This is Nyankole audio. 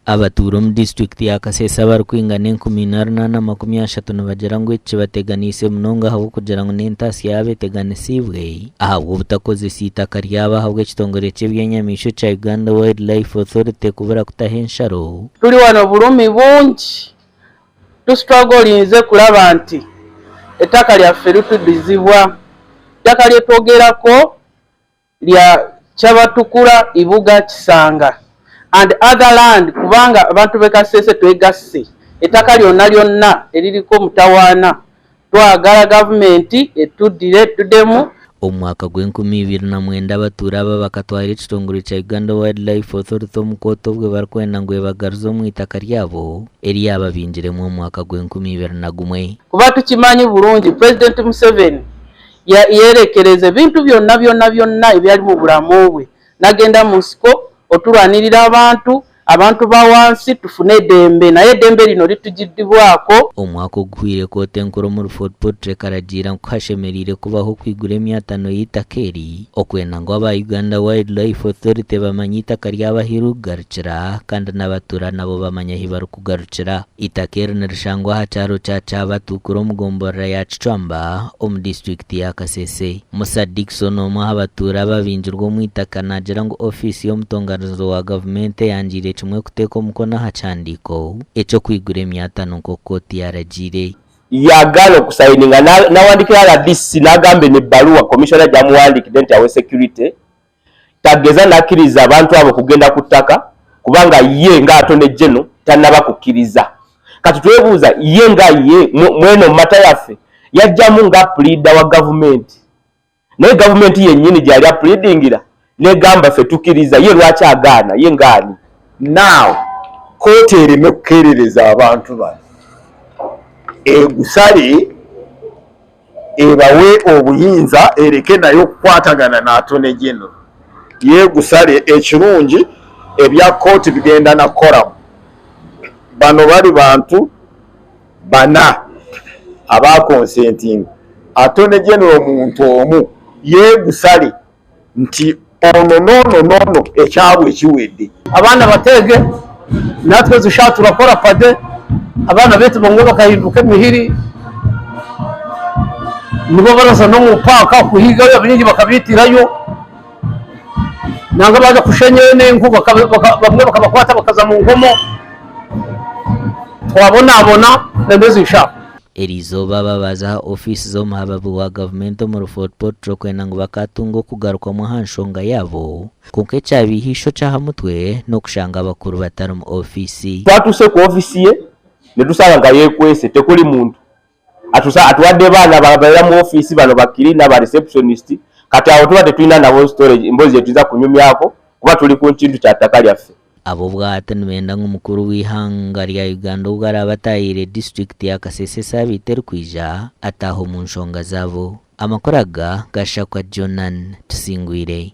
Abatuura omu disiturikiti ya Kasese abarikwingana 1830 nibagira ngu eki kibateganiise munonga ahabw'okugira ngu n'entaasya yaabo eteganisiibwe ahabw'obutakozesa eitaka ryabo ahabw'ekitongore ky'eby'enyamaishwa ekya Uganda Wildlife Authority kubura kutaho ensharo. Turi wano oburumi bungi tu strugglinze kuraba nti ettaka lyaffe ritudizibwa. Ettaka lyetwogerako lya Kyabatukura, Ibuga, Kisanga and other land kubanga abantu be Kasese twegasse ettaka lyonna lyonna eririko omutawaana twagala gavumenti etuddire tudemu. Omu mwaka gw'enkumi ibiri na mwenda abatuura aba bakatwara ekitongore kya Uganda Wildlife Authority omu kooti obwe barikwenda ngu ebagaruze omu itaka ryabo eriyababingiremu omu mwaka gw'enkumi ibiri na gumwe. Kuba tukimanyi burungi Purezidenti Museveni Yerekereza ebintu byonna byonna byonna ebyali mu bulamu bwe nagenda mu nsiko otulwanirira abantu, abantu ba wansi tufune edembe naye edembe lino litugidibwako. Omwaka oguhweire kooti enkuru omuri Fort Portal ekaragiira ngu kuhashemereire kubaho okwigura emyatano y'eitaka eri okwenda ngu aba Uganda Wildlife Authority bamanye eitaka ryabo ahu ririkugarukira kandi n'abatuura nabo bamanye ahu barikugarukira. Eitaka eri nirishangwa aha kyaro kya Kyabatukura omu gomborora ya Kicwamba omu disiturikiti ya Kasese. Musa Dickson omwe aha batuura ababingirwe omu eitaka naagira ngu ofiisi y'omutonganirizi wa gavumenti eyangiire kimwe kuteeka omukono aha kihandiiko eky'okwigura emyatano nk'oku kooti yaaragiire. Yagaana okusayininga nawandikira rdc nagamba eno ebbaluwa commissioner gyamuwandikidde nti awe security Tageza nakiriza abantu abo kugenda ku ttaka kubanga ye nga Attorney General tanaba kukiriza. Kati twebuuza ye nga ye mweno matter yaffe yajjamu nga pleader wa gavumenti naye gavumenti yenyini gyali apleadingira negamba ffe tukiriza ye lwaki agaana ye nga ani? Now kooti ereme kukerereza abantu bano egusale ebawe obuyinza ereke nayo okukwatagana na Attorney General yegusale. Ekirungi ebya kooti bigenda na koramu. Bano bali bantu bana aba consentinga. Attorney General muntu omu yegusale nti ono n'ono n'ono ekyabwe kiwedde. Abaana bateege, natwe ezi shaaha turakora pade, abaana baitu bamwe bakahinduka emihiri, nibo baraza n'omu paaka kuhiigayo abaingi bakabaitirayo, nangwa baaza kushenya n'enku bamwe bakabakwata bakaza omu nkomo, twabonabona n'ezi shaaha. Eriizooba aba baaza aha ofiisi z'omuhababi wa gavumenti omuri Fort Portal kwenda ngu bakaatunga okugarukwamu aha nshonga yaabo, kwonka ekyabaiha eishokye aha mutwe n'okushanga abakuru batari mu ofiisi. Twatuuse ku ofiisi ye netusanga nga yekwese tekuli muntu. Atuwadde baana ababeera mu ofiisi bano ba cleaner, ba receptionist kati awo tuba tetulina nabo story emboozi gyetuyinza kunyumyako kuba tuli ku kintu kya ttaka lyaffe. Ab'obwato nibenda ngu mukuru w'eihanga rya Uganda obu araabe ataahiire disiturikiti ya Kasese esaabiiti erikwija ataahe omu nshonga zaabo. Amakuru aga gashakwa Jonan Tusingwire.